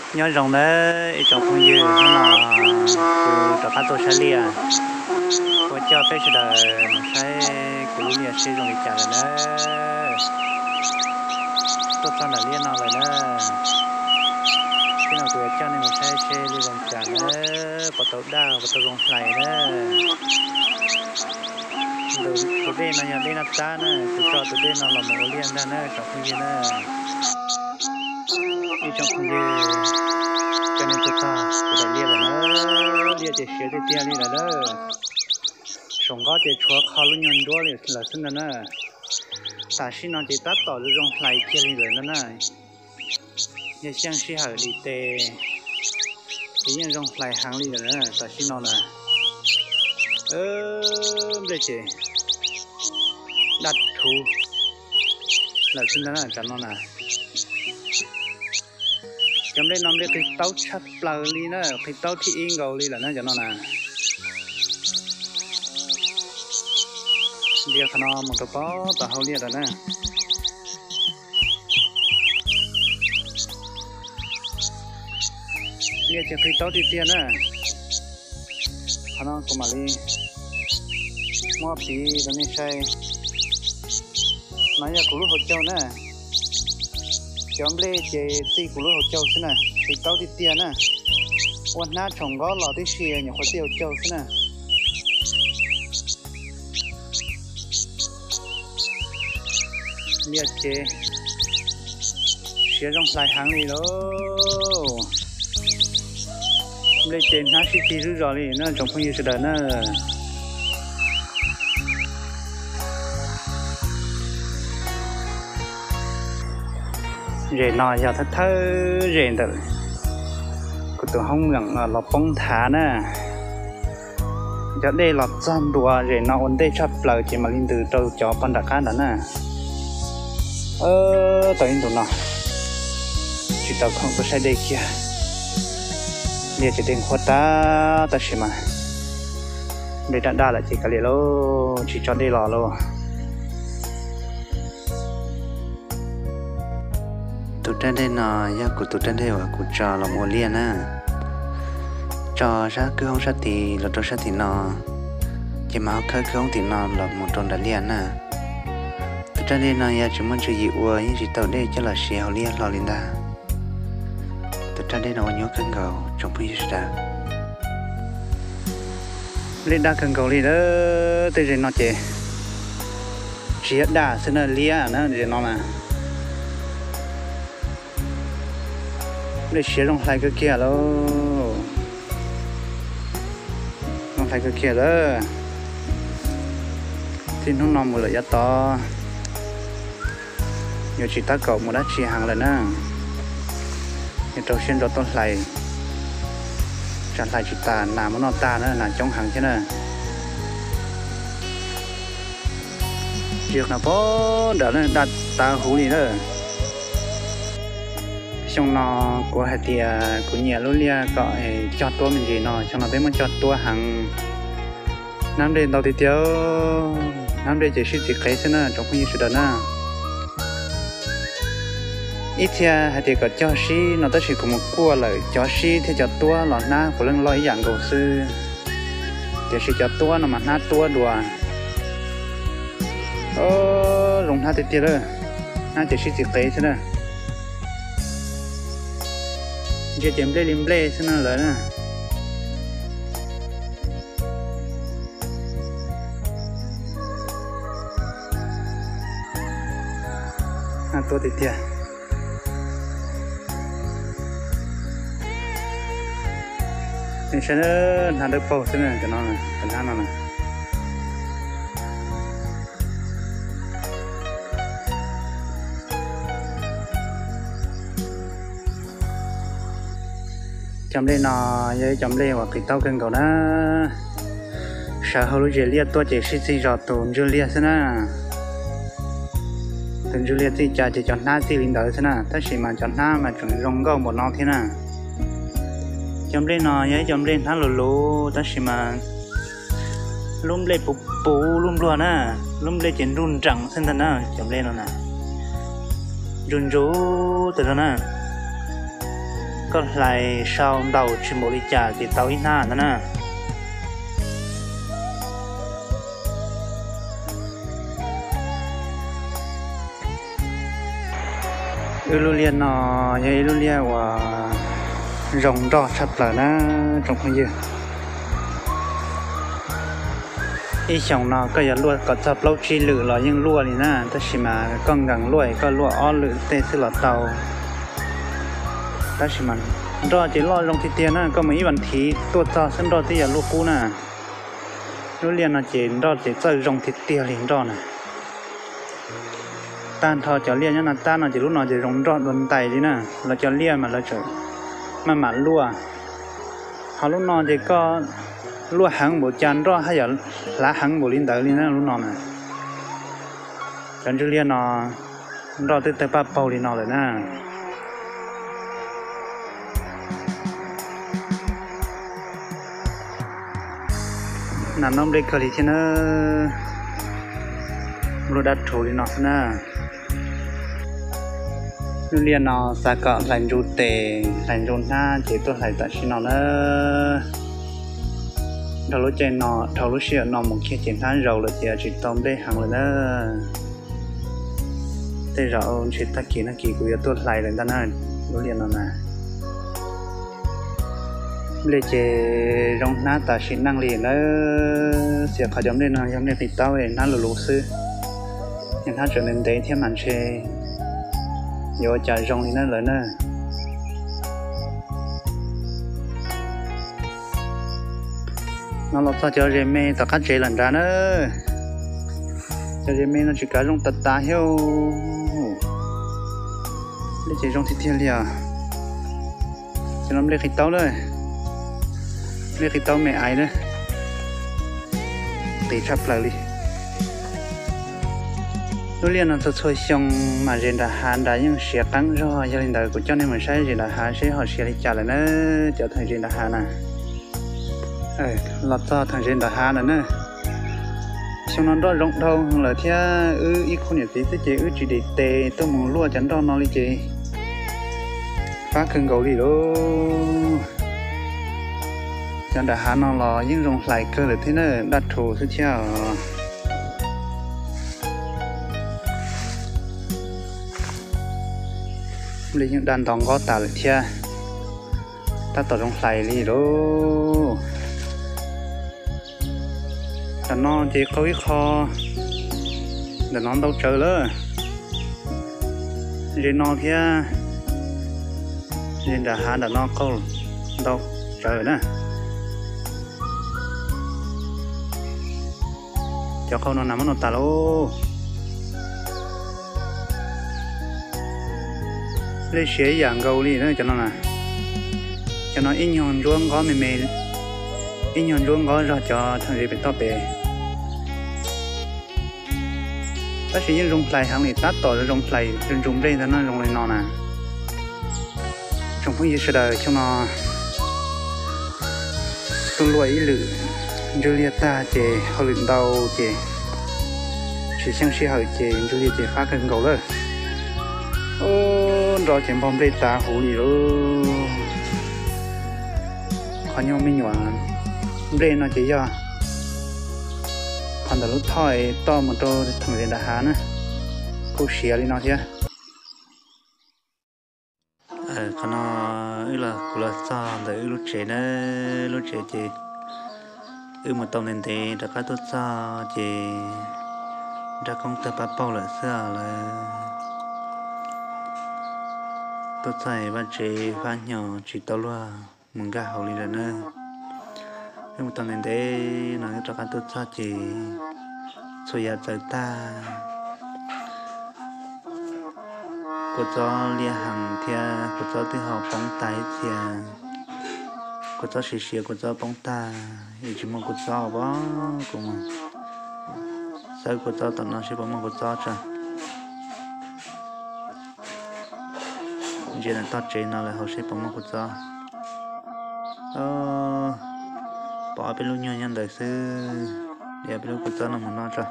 Nyob zoo nawb ib tsoom phooj ywg, hnub no kuv rov qab tuaj saib liaj, ua coj peb sawv daws mus saib kuv lub liaj seb zoo li cas lawm nawb. Tuaj txog nram liaj no lawm nawb. Hnub no kuv yuav coj nej mus saib seb liaj zoo cas nawb, puas tau daj puas tau zoo hlais nawb. Tus dej no yog dej Naj Tsab na, kuv tso tus dej no los mus ua liaj ntag na tsoom phooj ywg na. Ib tsoom phooj ywg, coj nej tuaj txog kuv daim liaj lawm na, liaj ces siav tiag tiag li lawm na. Saum nqab ces tshuav qho lub nyuag nruab li lawm xwb ntag na. Tam sim no ces tab tom zoo hlais kiag li lawm ntag na. Yog xyeej sij hawm dim tes ces yeej zoo hlais heev li lawm na tam sim no na. Nplej ces daj rhuv lawm xwb ntag na tam no na. Cov nplej no nplej qhib taub tshaj plaws li na, qhib taub thib ib nkaus li lawm na cov no na. Ntsia qhov no mus rau pem tom hauv liaj lawm na. Liaj ces qhib taub tiag tiag na. Qhov no kuv mam li muab piv rau nej saib. No yog kuv lub hauv caug na. Cov nplej ces txij kuv lub hauv caug xwb na, qhib taub tiag tiag na. Ua hnab tshaum nqab los tib si nyuam qhuav txij hauv caug xwb na. Liaj ces siav zoo hlais heev li lauj. Nplej ces hnab sib txig zuj zos li na tsoom phooj ywg sawv daws na. Zem no yog thawj thawj zem ntawm kuv tus hoob meem los poob nthav na. Cov dej los txog ntua zem no ua ntej tshaj plaws ces mam li ntws rau cov pog nram qab ntawd na. Tau ib ntus no tsis tau khoom tuaj saib dej kiag. Liaj ces dej nqhuab tag tab sis mas dej daj daj lawm ces kav liam lauj, tsis tso dej los lauj. Tus raj dej no yog kuv tus raj dej uas kuv tso los mus ua liaj na. Tso sab kwj hoob sab tid los rau sab tim no, ces mas ho khawb kwj hoob tim no los mus rau nram liaj na. Tus raj dej no yog tsis muaj tswv yim ua yeej tsis tau dej coj los siav hauv liaj hlo li ntag. Tus raj dej no ua nyuaj kawg nkaus tsoom phooj ywg sawv daws. Liaj daj kawg nkaus li lawm, tej zem no ces tsis yog daj xwb na, liaj na zem no na. Dej siav zoo hlais kawg kiag lauj, zoo hlais kawg kiag lawm. Txij hnub no mus lawm yav tod yuav tsis tab kaum mus dab tsi heev lawm na. Yuav rau siab ntso tuaj hlais, tsam hlais tsis tas nas muab noj tag na, nas coob heev thiab na. Tsis qhov pab nram daj tas huv li lawm. Xyoo no kuv hais tias kuv nyiam lub liaj kom cog tuab me ntsis no, xyoo no peb muab cog tuab heev. Hnab nplej ntau tiag tiag, hnab nplej ces sib txiv qev xwb na tsoom phooj ywg sawv daws na. Ib txhia hais tias kom cog sib no tab sis kuv mus kuaj lawm, cov sib thiab cov tuab los hnab puav leej loj ib yam nkaus xwb, tiam sis cov tuab no mas hnab tuab dua. Zoo hnab tiag tiag lawm, hnab ces sib txiv qev xwb na. Ntsia ces nplej li nplej xwb na lawm na. Hnab tuab tiag tiag. Nej saib, hnab dawb paug xwb na, cov no, cov hnab no na. Cov nplej no yog ib cov nplej uas qis taub kawg nkaus na. Sawv hauv lub zes liaj tuaj ces sib txig zog tus ntswg liaj xwb na. Tus ntswg liaj txij cas ces cov hnab txij li ntawd xwb na, tab sis mas cov hnab mas tseem zoo nkauj npaum no thiab na. Cov nplej no yog ib cov nplej hnab luv luv tab sis mas lub nplej puv puv lub npluag na, lub nplej ces nruj nreem xwb ntag na, cov nplej no na. Ntsuj ntsuj tas zog na. Koj hlais sau ntaus tsis npaum li cas ces tau ib hnab ntag na. Wb lub liaj no yog ib lub liaj uas zoo nroj tshaj plaws na tsoom phooj ywg. Ib xyoos no koj yuav luaj kom txog plaub tsib lwm los yeej luaj li na, tab sis mas koj nkees luaj es koj luaj ob lwm tej xwb los tau. Tab sis mas nroj ces loj zoo tiag tiag na, koj mus ib vas thiv tuaj txog xwb nroj twb yuav luaj qub na. Lub liaj no ces nroj ces txawj zoo tiag tiag li nroj na. Tag nrho cov liaj nyob no tab no ces lub no ces zoo nroj dua ntais li na. Lawv cov liaj mas lawv tseem maj mam luaj. Ho lub no ces koj luaj heev npaum cas nroj haj yam hlav heev npaum li ntawd li na lub no na. Cov ntsuj liaj no nroj twb tawg paj paug li no lawm na. Nas no nplej kawg li thiab na. Nplua dab rhuv li no xwb na. Lub liaj no xav kom hlais ntsuj tes hlais ntsuj hnab ces tuaj hlais tam sim no na. Dhau lub caij no dhau lub sij hawm no mus kiag ces hnab zaus lawm ces tsis tau nplej heev lawm na. Tej zaum ntshe tag kis nag kis kuv yuav tuaj hlais lawm ntag na. Lub liaj no na nplej ces zoo hnab tas sim neej li na. Xiam qhov cov nplej no yog nplej qis taub hnab lus lus xwb, yog hnab tseem ntev ntev thiab mas ntshe yuav ua cas zoo li na lawm na. No los txog cov zes me tom qab tsev lawm nrad na. Cov zes me no tsis kav zoo tas tas thiab. Nplej ces zoo tiag tiag li os. Ces no nplej qis taub na, nplej qis taub me aiv na, qis tshaj plaws li. Lub liaj no txhua txhua xyoo mas zes nram hav nrad yeej siav qeeb zog, yog li ntawd kuv coj nej mus saib zes nram hav seb ho siav li cas lawm na, cov theem zes nram hav na. Los txog theem zes nram hav lawm na. Xyoo no nroj zoo dhau lawm thiab wb ib khub niam txiv xwb ces wb tsis dim tes tuaj mus luaj cov nroj no li ces fab kawg nkaus li lauj. Cov nram hav no los yeej zoo hlais kawg lawm thiab na, daj rhuv xwb thiab os. Nplej yeej daj nto nqob tas lawm thiab, tab tom zoo hlais li lauj. Tam no ces qaug ib qho, ntawm no ntau tsawv lawm. Zes no thiab zes nram hav nram no qaug ntau tsawv na. Cov qaug no nas muab no tas lauj. Nplej siav ib yam nkaus li na cov no na. Cov no ib nyuag ntsuab nqob me me, ib nyuag ntsuab nqob zog cov theem zes pem toj pem. Tab sis yeej zoo hlais heev li, tab tom zoo hlais ntsuj nplej ntag no, zoo li no na. Tsoom phooj ywg sawv daws, xyoo no tuaj luaj ib lwm ntsuj liaj tag ces hauj lwm ntau ces tsis xyeej sij hawm ces ntsuj liaj ces fab kawg nkaus lawm. Nroj ces npog nplej tas huv li lauj. Qhov nyuag me nyuam nplej no ces yog qhov ntawm lub thoj es toj mus rau theem zes nram hav na, kuj siav li no thiab. Qhov no wb los, kuv los txog ntawm wb lub tsev na, lub tsev ces wb mus tau ntev ntev rov qab tuaj txog ces nraj koob tawg pab paug lawm xwb lawm. Tuaj txog vaj tsev fab hnyo tsis tau luag mus nkag hauv li lawm na. Wb mus tau ntev ntev no wb rov qab tuaj txog ces txhua yam txawv tag. Kua txob liab heev thiab kua txob twb ho poob tag ib txhia. Kua txob siav siav kua txob poob tag, es tsis muaj kua txob os, kuv mus xawb kua txob tom no seb puas muaj kua txob tso. Ntsia ntawm tog tsev no lawm hauv seb puas muaj kua txob. Pom ob peb lub nyuag nyob ntawd xwb, de ob peb lub kua txob no mus noj tso.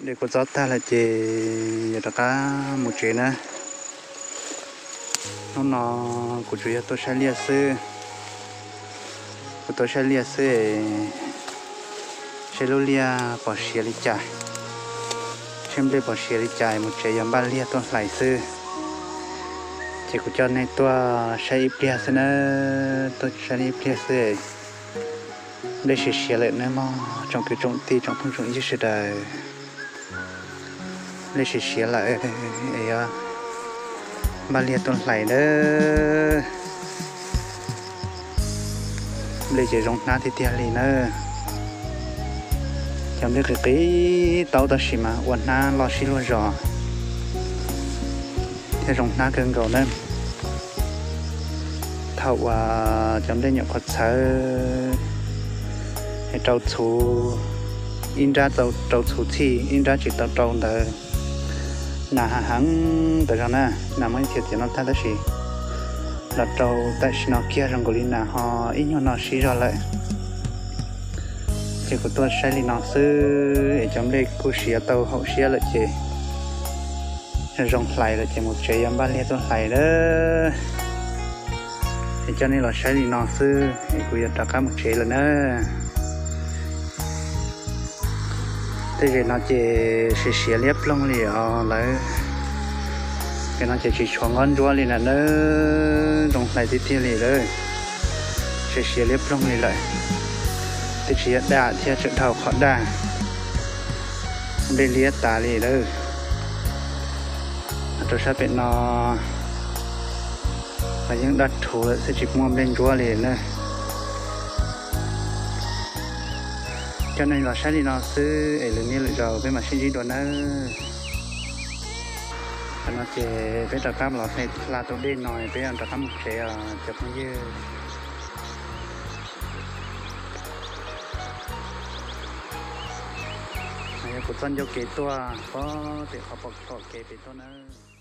De kua txob tag lawm ces yuav rov qab mus tsev na. Hnub no kuv tsuas yog tuaj saib liaj xwb. Kuv tuaj saib liaj xwb, saib lub liaj pom siav li cas, saib nplej pom siav li cas mus tsev yog npaj liaj tuaj hlais xwb. Ces kuv coj nej tuaj saib ib pliag xwb na, tuaj saib ib pliag xwb. Nplej siav siav lawm nawb mog tsoom kwv tsoom tij tsoom phooj tsoom ywg sawv daws. Nplej siav siav lawm es yuav npaj liaj tuaj hlais nawb. Nplej ces zoo hnab tiag tiag li na. Cov nplej qis qis taub tab sis mas ua hnab loj sib luag zos thiab zoo hnab kawg nkaus na. Thaum uas cov nplej nyuam qhuav txhawv es rau txhuv, ib nrab tau rau txhuv txhij, ib nrab tsis tau rau ntawd, nas hav heev tas zog na. Nas muaj ib txhia tiav no tag tab sis los rau tam sim no kiag zoo nkaus li nas ho ib nyuag no sib zog lawm. Ces kuv tuaj saib li no xwb es cov nplej kuj siav tau haum siab lawm ces zoo hlais lawm ces mus tsev yuav npaj liaj tuaj hlais lawm. Es coj nej los saib li no xwb es kuv yuav rov qab mus tsev lawm na. Tej zaum no ces siav siav liab ploog li os lawm. Ces no ces tsis tshuav nqab ntsuab li na, zoo hlais tiag tiag li lawm. Siav siav liab ploog li lawm. Twb tsis yog daj thiab, tseem dhau qhov daj, nplej liab tas li lawm. Rau sab pem no los yeej daj rhuv lawm xwb, tsis muaj nplej ntsuab li na. Coj nej los saib li no xwb es lwm niaj lwm zaus peb mam sib ntsib dua nawb. Tam no ces peb rov qab los hle hla tus dej no peb rov qab mus tsev os cov phooj ywg. Yog kuv txoj ncauj kev tuaj pem qhov pom kev pem tuaj nawb.